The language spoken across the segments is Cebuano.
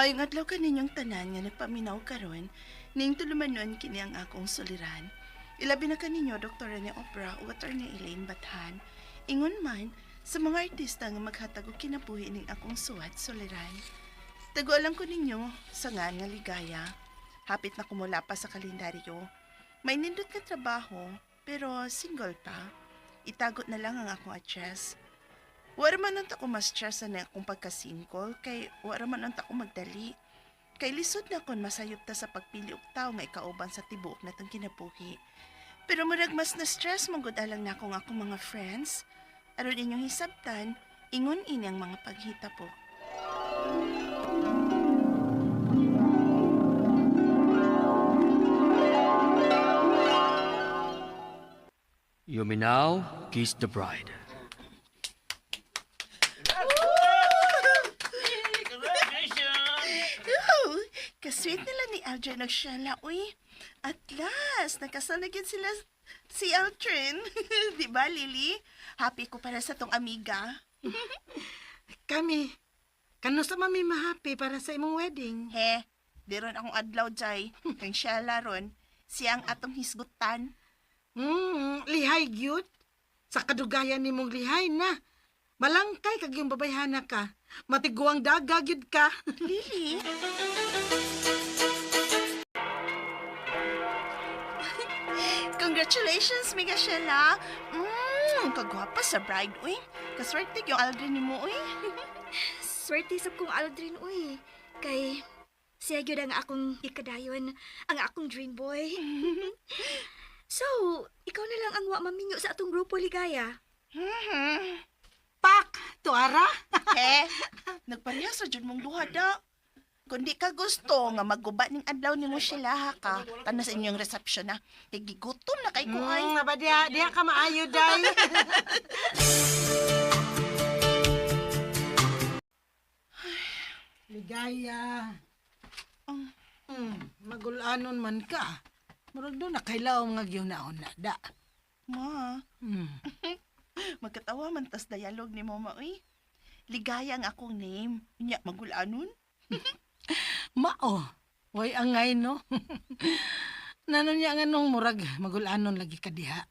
Maayong adlaw kaninyong tanan nga nagpaminaw karon, ning tulumanon kini ang akong suliran. Ilabi na kaninyo Dr. Rene Opera ug Attorney Elaine Bathan. Ingon man sa mga artista nga maghatag og kinabuhi ning akong suwat suliran. Tagualan ko ninyo sa ngan nga Ligaya. Hapit na kumula pa sa kalendaryo. May nindot nga trabaho, pero single pa. Itagot na lang ang akong address. Wala man unta ko mas stress na akong pagka-single kay wala man unta ko magdali. Kay lisod na kon masayop ta sa pagpili og tawo nga ikauban sa tibuok natong kinabuhi. Pero murag mas na-stress man gud alang nako nga akong mga friends. Aron inyong hisabtan, ingon ini ang mga paghitabo. You may now kiss the bride. Ooh, kasweet nila ni Aldrin og Shella, uy. At last, nakasal na gyud sila si Aldrin. Di ba, Lily? Happy ko para sa tong amiga. Kami, kano sa mami mahappy para sa imong wedding? He, di ron akong adlaw, Jai. Kang Shella ron, siya ang atong hisgutan. Lihay gyud. Sa kadugayan nimong lihay na. Malangkay kag yung babayhana ka. Matiguang daga gyud ka. Lily? Congratulations, Mega Shella. Kagwapa sa bride, uy. Kaswerte yung Aldrin ni mo, uy. Swerte sab kong Aldrin uy. Kay siya gyud ang akong ikadayon, ang akong dream boy. So, ikaw na lang ang wa maminyo sa atong grupo, Ligaya. Pak, tuara. He, nagpareha sa dyan mong duha da. Kung di ka gusto nga magguba ning adlaw nimo Shella ha ka, tanas inyong reception na. Kay gigutom na kay ko ay. Aba diha, diha ka maayo day. Ligaya. Magulanon man ka. Murag do nakailaw nga gyunaon na da. Ma, magkatawa man tas dialog ni mama uy. Ligaya ang akong name. Unya magulanon. Mao. Way angay no. Nanon niya nga nung murag magulanon lagi ka diha.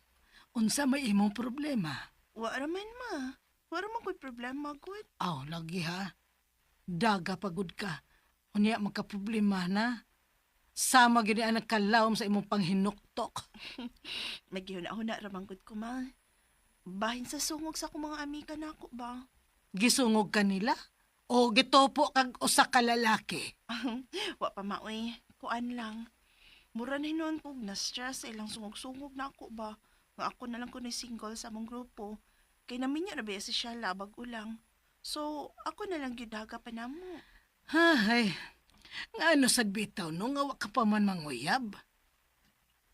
Unsa may imong problema? Wa ra man ma. Wa ra man ko'y problema gud. Aw, lagi ha. Daga pagod ka. Unya magka-problema na. Sama gini ang nagkalawom sa imong panghinuktok. Nagyuna-huna ra man gud ko ma. Bahin sa sungog sa akong mga amiga nako ba. Gisungog ka nila? O gitopo kag usa ka lalaki? Wa pa maoy, kuan lang. Mura na hinuon kog na-stress sa ilang sungog-sungog nako ba. Nga ako na lang ko ni single sa among grupo. Kay naminyo na ba si Shella bag-o lang. So, ako na lang gyud haga pa namo. Hay, nga ano sad bitaw no nga wa ka pa man manguyab.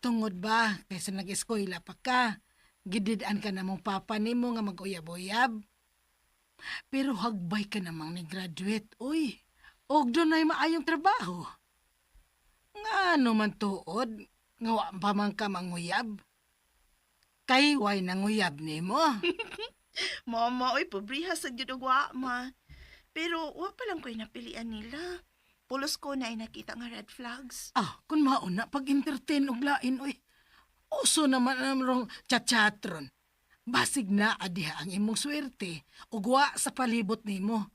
Tungod ba kaysa nag-eskwela pa ka, gidid-an ka na mong papa nimo nga mag-uyab-uyab. Pero hagbay ka namang ni graduate, uy. Og dunay maayong trabaho. Nga ano man tuod, nga wa pa man ka manguyab. Kay way nanguyab nimo. Mama, oy, pobriha sa gyud og wa, ma. Pero wa pa lang ko'y napilian nila. Pulos ko na ay nakita nga red flags. Ah, kung mauna pag-entertain og lain, uy. Uso naman ang rong chat-chatron. Basig na adiha ang imong swerte ug wa sa palibot nimo.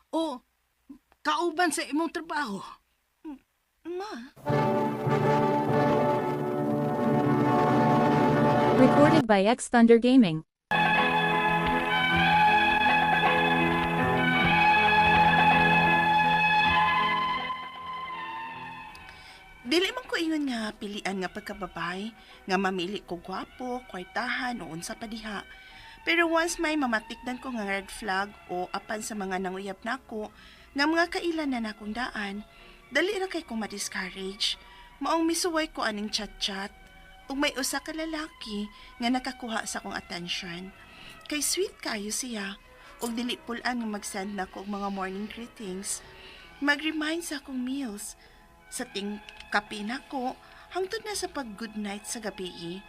O kauban sa imong trabaho. Ma, Recorded by X Thunder Gaming. Dili man ko ingon nga pilian nga pagkababay, nga mamili ko gwapo, kwartahan o unsa pa diha. Pero once may mamatikdan ko nga red flag o apan sa mga nanguyab nako, nga mga kailan na nakong daan, dali ra kay ko ma-discourage. Maong misuway ko aning chat-chat ug may usa ka lalaki nga nakakuha sa akong attention. Kay sweet kayo siya ug dili pulan nga mag-send nako og mga morning greetings. Mag-remind sa akong meals sa ting kape nako hangtod na sa pag good night sa gabi.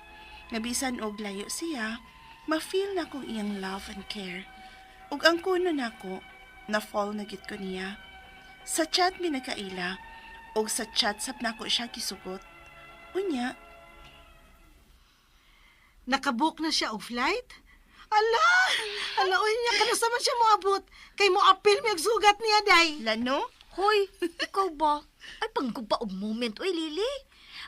Nga bisan og layo siya, ma-feel na kong iyang love and care. Ug ang kuno nako, na fall na gid ko niya. Sa chat mi nagkaila og sa chat sab nako siya gisugot. Unya, Nakabook na siya og flight? Ala! Ala, uy niya, kanusa man siya moabot? Kay mo apil mi og sugat niya, day. Lano, Hoy, ikaw ba? Ay, pangguba og moment. Uy, Lily.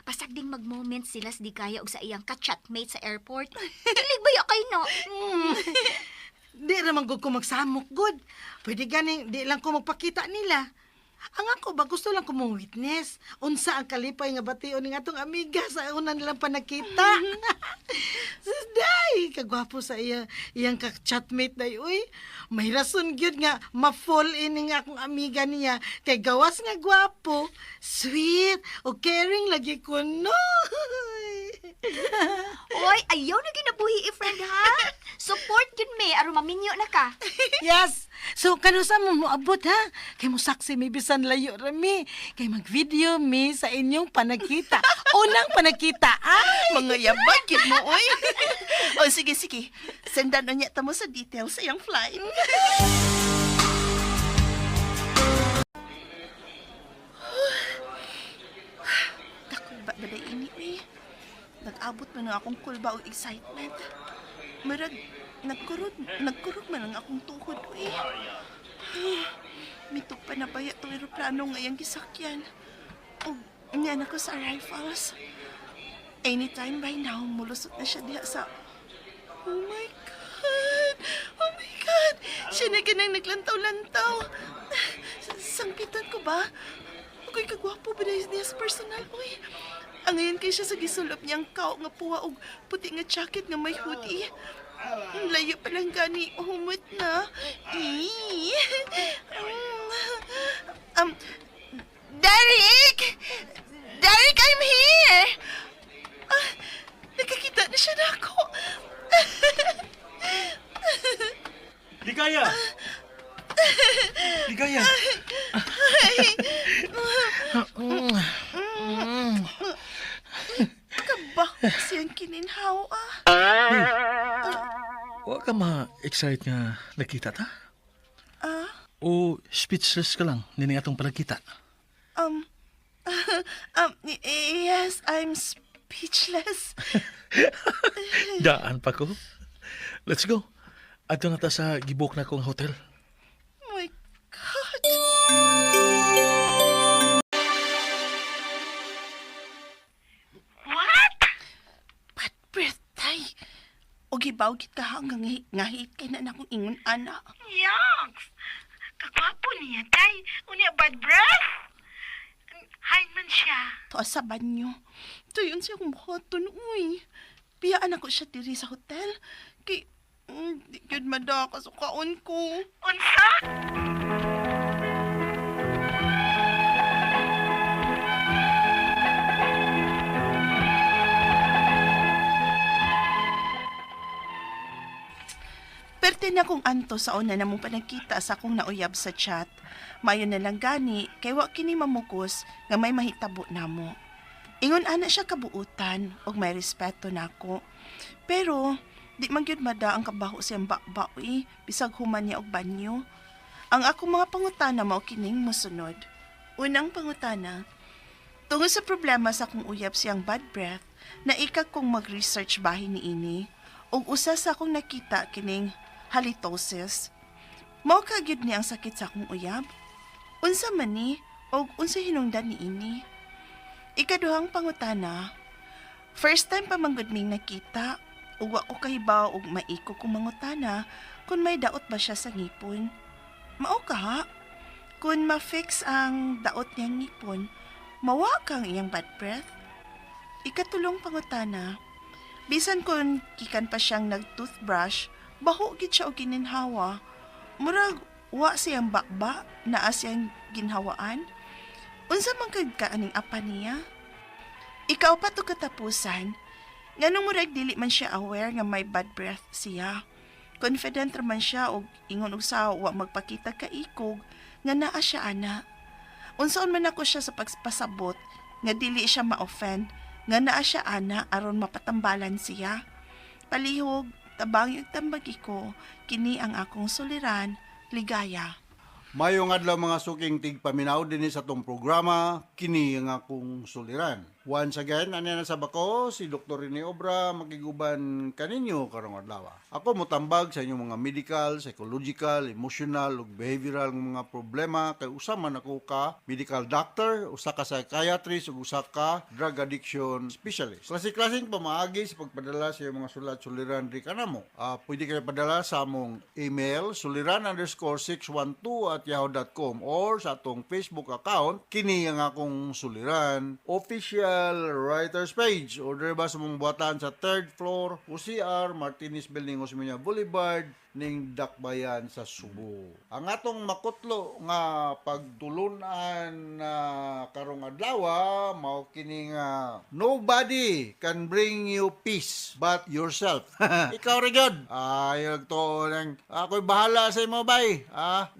Pasag ding mag-moment sila sa di kaya og sa iyang ka-chatmate sa airport. Kilig ba ya kay no? Di raman gud ko magsamok, good. Pwede ganing, di lang ko magpakita nila. Ang ako ba, gusto lang ko mong witness. Unsa ang kalipay nga bation ning atong amiga sa una nilang panakita. Sus, day, kagwapo sa iya, iyang ka-chatmate day, uy. May rason gyud nga ma-fall in nga akong amiga niya. Kay gawas nga gwapo, sweet, o caring lagi ko, no. Oy, ayaw na ginabuhi i-friend ha. Support yun me, aron maminyo na ka. Yes. So kanusa mo moabot ha? Kay mo saksi mi bisan layo ra mi. Kay mag-video mi sa inyong panagkita. Unang panagkita. Ay! Mga yabag yun mo, oy. O sige, sige. Sendan unya ta mo sa details sa iyang flight. Kakulba ba na ini, oy? Nag-abot man ang akong kulba og excitement. Murag, nagkurog man ang akong tuhod, oy. Mitok pa na baya itong eroplano nga iyang gisakyan. Og, niyan ako sa arrivals. Anytime by now, mulusot na siya diha sa... Oh my God! Oh my God! Siya na ganang naglantaw-lantaw. Sangpitan ko ba? Ako'y kagwapo ba na niya sa personal? Uy, ang ngayon kay siya sa gisulop niyang kao nga puwa og puti nga jacket nga may hoodie. Ang layo pa lang gani, humot na. Ee. Um, Derek! Derek, I'm here! Ah, nakakita na siya na ako. Ligaya! Ligaya! Kabaho siyang kininhaw ah. Wa ka ma-excite nga nakita ta? Ah, O speechless ka lang nining atong panagkita? um, yes, I'm speechless. Daan pa ko. Let's go. Adto na ta sa gibok na kong hotel. Oh my God. What? Bad breath, tay. O gibaw git ka hanggang ngahit kay na akong ingon, ana. Yucks! Kagwapo niya, day. Unya bad breath. Hain man siya. To sa banyo. Tuyon siya kong buhaton, uy. Piyaan ako siya diri sa hotel. Kay, di gyud mada kasukaon ko. Unsa? Perte na kong anto sa una na mong panagkita sa akong nauyab sa chat. Mayo na lang gani, kay wa kini mamukos nga may mahitabo namo. Ingon ana siya kabuutan ug may respeto nako. Pero di man gyud mada ang kabaho siyang bakba eh, bisag human niya og banyo. Ang akong mga pangutana mao kining mosunod. Unang pangutana, tungod sa problema sa akong uyab siyang bad breath, naika kong mag-research bahin ni ini, ug usa sa akong nakita kining halitosis. Mao ka gyud ni ang sakit sa akong uyab? Unsa man ni og unsa hinungdan ni ini? Ikaduhang pangutana, first time pa man gud ming nakita, ug wa ko kahibaw og maiko kong mangutana kung may daot ba siya sa ngipon. Mao ka ha? Kung ma-fix ang daot niyang ngipon, mawa kang iyang bad breath. Ikatulong pangutana, bisan kung kikan pa siyang nag-toothbrush, baho gid siya og gininhawa. Murag wa siyang bakba, naa siyang ginhawaan. Unsa man kag kaaning apa niya? Ikaw pa to katapusan, nganong murag dili man siya aware nga may bad breath siya. Confident ra man siya og ingon og sa wa magpakita ka ikog nga naa siya ana. Unsaon man ako siya sa pagpasabot nga dili siya ma-offend nga naa siya ana aron mapatambalan siya. Palihog, tabang yung tambagi ko, kini ang akong suliran, ligaya. Mayong adlaw, mga suking tigpaminaw, dinhi sa atong programa "Kini ang Akong Suliran". Once again, ania na sab ako, si Dr. Rene Obra, makiguban kaninyo karong adlaw. Ako motambag sa inyong mga medical, psychological, emotional ug behavioral nga mga problema kay usa man ako ka medical doctor, usa ka psychiatrist ug usa ka drug addiction specialist. Klase-klaseng pamaagi sa pagpadala sa iyong mga sulat suliran diri kanamo. Pwede kayo padala sa among email suliran_612@yahoo.com or sa atong Facebook account, "Kini ang Akong Suliran Official Writers Page, or diri ba sa mong buhatan sa third floor, OCR Martinez Building, Osmeña Boulevard, ning Dakbayan sa Subo. Ang atong makutlo nga pagtulunan na karong adlaw mao kini nga nobody can bring you peace but yourself. Ikaw ra gyud. Ay to nang ako'y bahala sa imo, bay.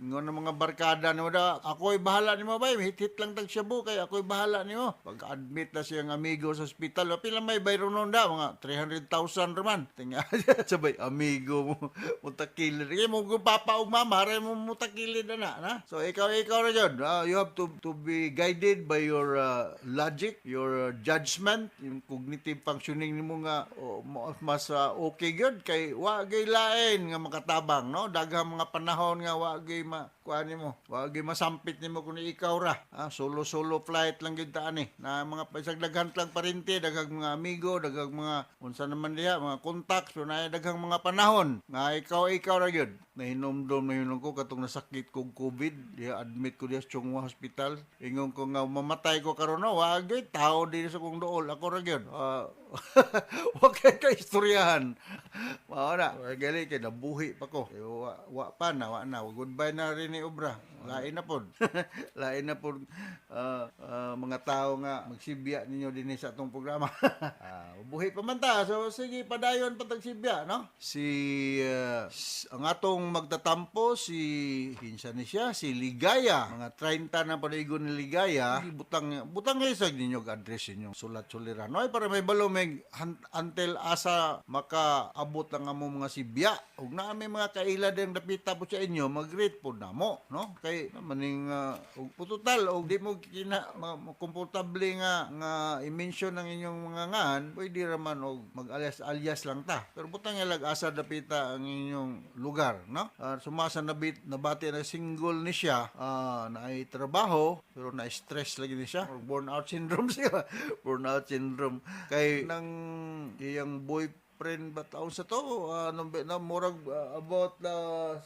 Ingon ng mga barkada nimo da, ako'y bahala nimo, bay. Hit-hit lang tag shabu kay ako'y bahala nimo. Pag-admit na siyang amigo sa ospital, pila may bayronon da, mga 300,000 raman. Tinga sabay amigo mo mutakilid. Kaya mo kung papa ug mama, aray mo mutakilid na na, na. So ikaw ra gyud. You have to be guided by your logic, your judgment, yung cognitive functioning nimo nga oh, mas okay gyud kay wa gyud lain nga makatabang, no? Daghang mga panahon nga wa gyud ma kuan nimo, wa gyud masampit nimo kun ikaw ra. Solo solo flight lang gyud ta ani. Na mga bisag daghan lang parente, daghang mga amigo, daghang mga unsa naman diha, mga contacts, pero na daghang mga panahon nga ikaw ikaw ra gyud. Nahinumdom na yun ko katong nasakit kog COVID, diha admit ko diha sa Chong Hua Hospital. Ingon ko nga mamatay ko karon, no, wa gyud tao diri sa kong duol, ako ra gyud. Wa kay ka istoryahan. Mao na, wa gali kay nabuhi pa ko. Eh, wa pa na, wa na. Goodbye na rin ni Obra. Lain na pod. Lain na pod mga tao nga magsibya ninyo dinhi sa atong programa. Buhi pa man ta. So sige, padayon pa tagsibya, no? Si ang atong magtatampo, si kinsa ni siya, si Ligaya. Mga 30 na panaygon ni Ligaya. Butang butang sa ninyo og address inyong sulat suliran. No, ay para may balo may until asa makaabot ang among mga sibya. Ug naa may mga kaila din dapita po sa inyo, mag-greet po namo, no? Kay maning og total og di mo kina komportable nga nga i-mention ang inyong mga ngan, pwede ra man og mag-alias-alias lang ta. Pero butang lag asa dapita ang inyong lugar, no? Sumasa nabit nabati na single ni siya, na ay trabaho pero na stress lagi ni siya or burnout syndrome siya. Burnout syndrome kay nang iyang boyfriend ba taon sa to, nung na murag about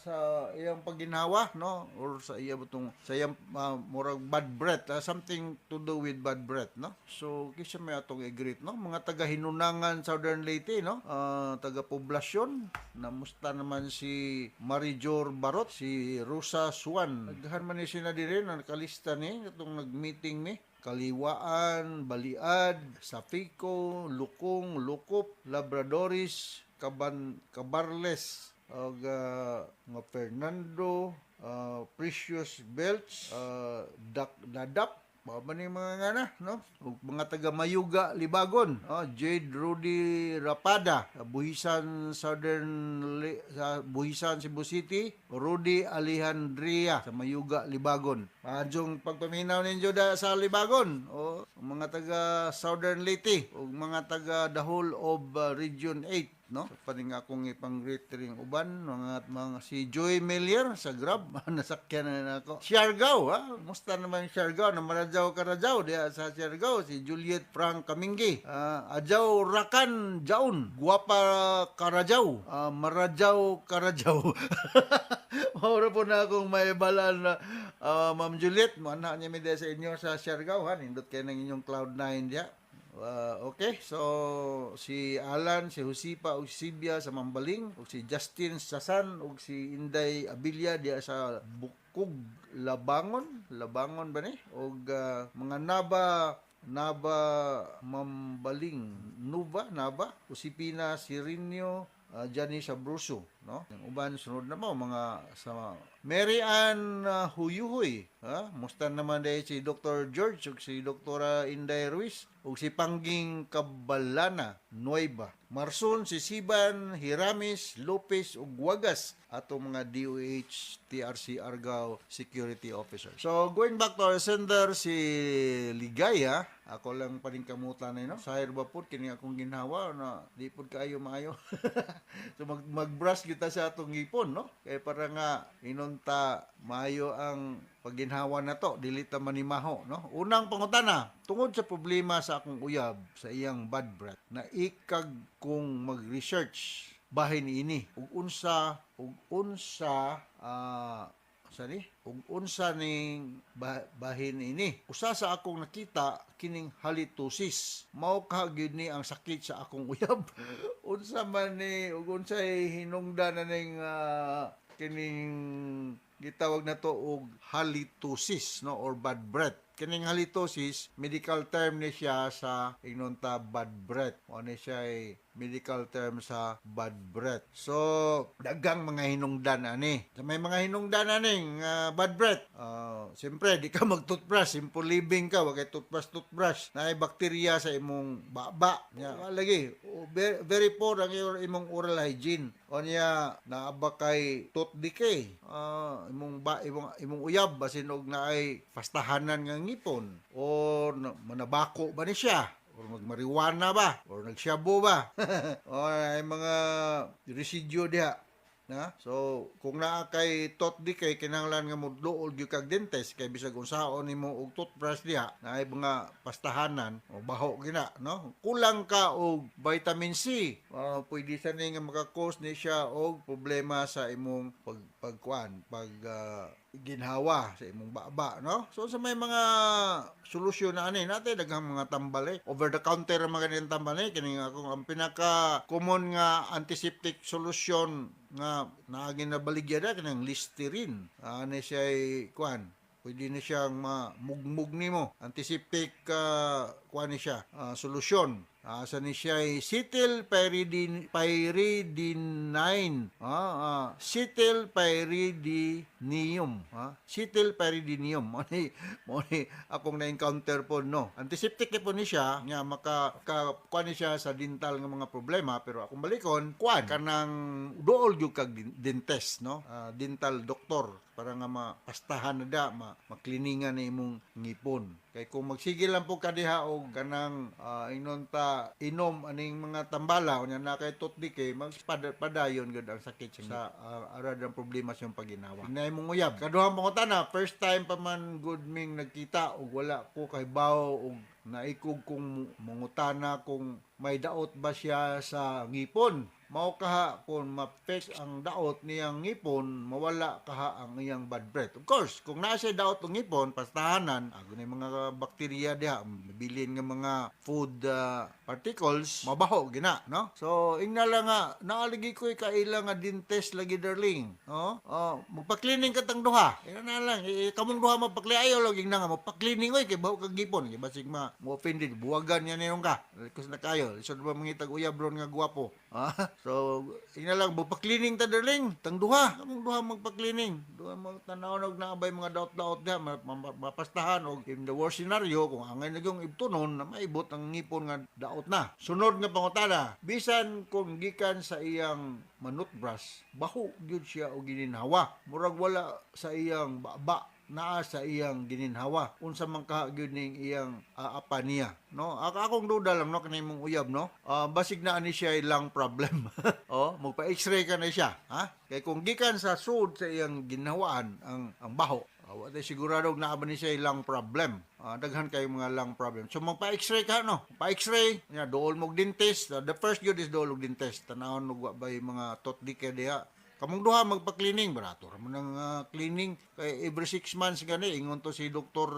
sa iyang pagginhawa, no, or sa iya butong sa iyang murag bad breath, something to do with bad breath, no? So kisa may atong i-greet, no, mga taga Hinunangan, Southern Leyte, no, taga Poblasyon. Namusta naman si Marijor Barot, si Rosa Swan. Daghan man ni sila diri na nakalista ni atong nag-meeting ni Kaliwaan, Baliad, Safico, Lukong, Lukop, Labradores, Caban, Cabarles, ug nga Fernando, Precious Belts, Dak, Dadap, mao ba ni mga ngana, no? Ug mga taga Mayuga, Libagon, oh, Jade Rudy Rapada, Buhisan Southern sa Buhisan, Cebu City, Rudy Alejandria sa Mayuga, Libagon. Maadjong pagpaminaw ninyo da sa Libagon, o mga taga Southern Leyte ug mga taga the whole of Region 8, no? Paning akong ipang-greet ring uban mga si Joy Melier sa Grab, nasakyan na nako. Siargao, ha? Musta naman Siargao? Na Marajaw Karajaw diha sa Siargao, si Juliet Frank Kaminggi. Ajaw Rakan Jaun, Guwapa Karajaw, Marajaw Karajaw. Maura po na akong may balan na Ma'am Juliet, mo niya mi diha sa inyo sa Siargao, ha. Nindot kay ng inyong Cloud 9 diha. Okay, so si Alan, si Josipa ug si Sibia sa Mambaling, ug si Justin Sasan ug si Inday Abilia diha sa Bukog Labangon, Labangon ba ni? Ug mga Naba Naba Mambaling, Nuba, Naba, Josepina Sirinio, Johnny Sabruso, no? Ang uban sunod na mo mga sa Mary Ann Huyuhoy, ha? Musta naman dahil si Dr. George ug si Dr. Inday Ruiz ug si Pangging Kabalana Nueva. Marson si Siban Hiramis Lopez ug Wagas atong mga DOH TRC Argao security officer. So going back to our sender si Ligaya, ako lang paningkamutan na, no? Sahir ba po kini akong ginhawa na di pud kaayo maayo. So mag-brush kita sa atong ngipon, no? Kay para nga inunta maayo ang pagginhawa na to, dili ta manimaho, no? Unang pangutana, tungod sa problema sa akong uyab sa iyang bad breath, na ikag kong mag-research bahin ini ug unsa sa ni ug unsa ning bahin ini. Usa sa akong nakita kining halitosis. Mao ka gyud ni ang sakit sa akong uyab. Unsa man ni ug unsay hinungdan na ning kining gitawag na to og halitosis, no, or bad breath? Kining halitosis, medical term ni siya sa inunta bad breath. Mo ni siya ay medical term sa bad breath. So daghang mga hinungdan ani. Sa may mga hinungdan ani nga bad breath, siyempre di ka mag-toothbrush, simple living ka, wa kay toothbrush toothbrush. Naay bakterya sa imong baba. Nya lagi, very, very poor ang imong oral hygiene. O niya naa ba kay tooth decay? Imong ba imong imong uyab basin og naay pastahanan nga ngipon or manabako ba ni siya or magmariwana ba or nagsyabo ba o ay mga residue diha na. So kung naa kay tooth decay, kinahanglan nga moduol gyud kag dentist kay bisag unsaon nimo og toothbrush diha, naay mga pastahanan o baho gina, no? Kulang ka og vitamin C, pwede sa ni nga maka-cause ni siya og problema sa imong pagkuan, pag ginhawa sa imong baba, no? So sa may mga solusyon na ani natin, daghang mga tambal eh. Over the counter ang mga ganyan tambal eh. Kining akong ang pinaka common nga antiseptic solution nga naagin na baligya na kanang Listerine. Ani siya ay kuan, pwede na siyang mamugmug nimo. Antiseptic kuan ni siya, solusyon. Sa ni siya ay cetyl pyridine pyridinine. Cetyl pyridinium. Cetyl pyridinium. Mo ni akong na-encounter po, no. Antiseptic po ni siya nga maka ka, kuan ni siya sa dental nga mga problema, pero akong balikon kuan kanang duol gyud kag dentist, no? Dental doctor para nga mapastahan na da, makliningan na imong ngipon. Kay kung magsige lang po ka diha og kanang ingnon ta inom aning mga tambala unya na kay tooth decay, magpadayon gud ang sakit sa arad ang problema sa iyong paginawa. Inay mong uyab. Kaduhang pangutana, first time pa man gud ming nagkita og wala ko kahibaw og naikog kung mangutana kung may daot ba siya sa ngipon. Mao kaha kung ma-fix ang daot niyang ngipon, mawala kaha ang iyang bad breath? Of course, kung naa siya daot ng ngipon, pastahanan, ago na yung mga bakterya diha, mabilin nga mga food particles, mabaho gina, no? So, ingna lang nga, naaligi ko'y kaila nga dentist lagi, darling. No? Oh, magpa-cleaning ka tang duha. Ina na lang, eh, kamong duha magpa-clean, ayaw lang ingna nga magpa-cleaning oy kay baho kag ngipon, kay basig ma mo offended, buwagan niya niyong ka. Kus na kayo, lisod ba mangitag uyab ron nga gwapo. So, ina lang magpa-cleaning ta, darling, tang duha. Kamong duha magpa-cleaning. Duha mo tanaw og naabay mga daot-daot diha, mapastahan og in the worst scenario kung angay na yung ibtunon na maibot ang ngipon nga daot na. Sunod nga pangutana, bisan kung gikan sa iyang manutbrush, baho gyud siya og gininhawa. Murag wala sa iyang baba, naa sa iyang gininhawa. Unsa man kaha gyud ning iyang apa niya, no? Akong duda lang, no, kanay mong uyab, no? Basig na ani siya lung problem. Oh, magpa x-ray ka na siya, ha? Kay kung gikan sa sud sa iyang ginhawaan ang baho, wa tay sigurado naa ba ni siya lung problem. Daghan kay mga lung problem. So magpa x-ray ka, no? Pa x-ray, nya dool mo og dentist. The first gyud is dool og dentist. Tanawon og wa bay mga tooth decay diha. Kamong duha magpa-cleaning, barato ra man ang cleaning kay every 6 months gani ingon to si Dr.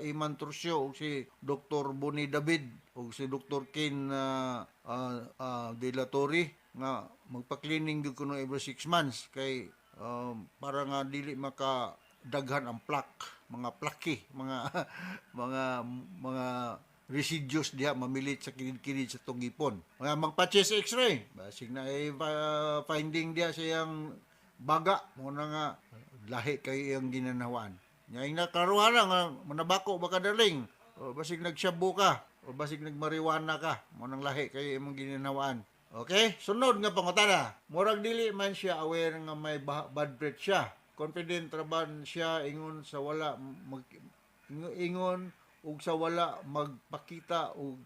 Iman Trucio ug si Dr. Boni David ug si Dr. Ken De La Torre nga magpa-cleaning gyud kuno every 6 months kay para nga dili maka daghan ang plaque, mga plaque, mga residues diha mamilit sa kilid-kilid sa tong ngipon. Mga magpa-chest x-ray, basig na eh, finding diha sa iyang baga mo na nga Lahi kay iyang ginanawan. Nya ing nakaruhan na nga manabako ba ka, darling? O basig nagshabu ka, o basig nagmariwana ka, mo nang lahi kay imong ginanawaan. Okay? Sunod nga pangutana. Murag dili man siya aware nga may bad breath siya. Confident ra ba siya ingon sa wala mag, ingon ug sa wala magpakita og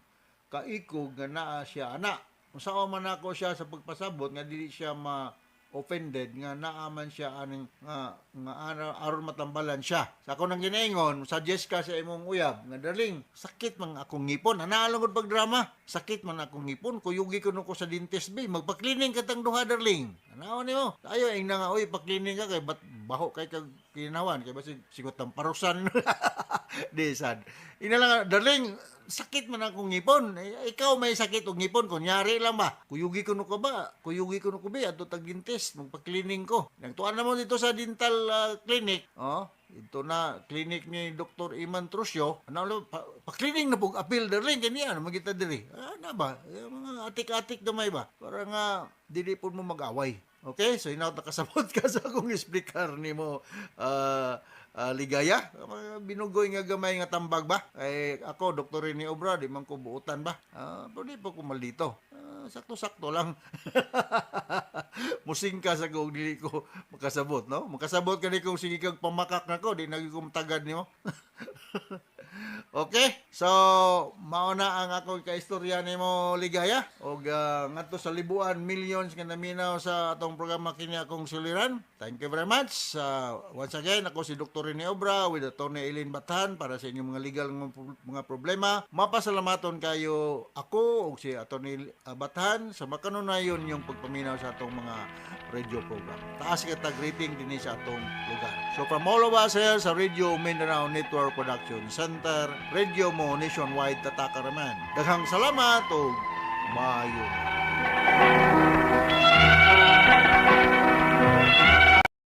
kaikog nga naa siya ana? Unsaon man ako siya sa pagpasabot nga dili siya ma offended nga naa man siya aning nga nga ana, aron matambalan siya? Sa ako nang ginaingon, suggest ka sa imong uyab nga, "Darling, sakit man akong ngipon." Ana lang gud pagdrama. "Sakit man akong ngipon, kuyugi ko ko sa dentist be. Magpa-cleaning ka tang duha, darling." Anaon nimo. Ayo ing na nga, "Oy, pa-cleaning ka kay bat baho kay kag kinawan kay basig sigot ang parusan." Di sad. Ina lang, "Darling, sakit man akong ngipon. Eh, ikaw may sakit og ngipon, kunyari lang ba? Kuyugi ko no ka ba? Kuyugi ko no ko be adto tag dentist, magpa-cleaning ko." Nagtuan na mo dito sa dental clinic. Oh, ito na clinic ni Dr. Iman Trusio. Ano lo pa, pa-cleaning na pug apil, darling, kani ano magita diri. Ah, na ba? Eh, mga atik-atik gamay ba? Para nga dili pud mo mag-away. Okay? So hinaut nakasabot ka sa akong explicar nimo, Ligaya. Mga binugoy nga gamay nga tambag ba? Eh, ako, Dr. Rene Obra, di man ko buutan ba? Pero di pa ko maldito. Sakto-sakto lang. Musing ka sa kung dili ko makasabot, no? Makasabot ka ni kung sige kag pamakak nako, di na ko matagad nimo. Okay? So, mao na ang akong kaistorya nimo, Ligaya. Og ngadto sa libuan millions nga naminaw sa atong programa Kini Akong Suliran. Thank you very much. Once again, ako si Dr. Rene Obra with Atty. Eileen Bathan para sa inyong mga legal mga problema. Mapasalamaton kayo ako ug si Atty. Bathan sa makanunayon yung pagpaminaw sa atong mga radio program. Taas kita rating dinhi sa atong lugar. So from all of us here sa Radio Mindanao Network Production Center, Radio mo nationwide, tataka raman. Daghang salamat ug maayo.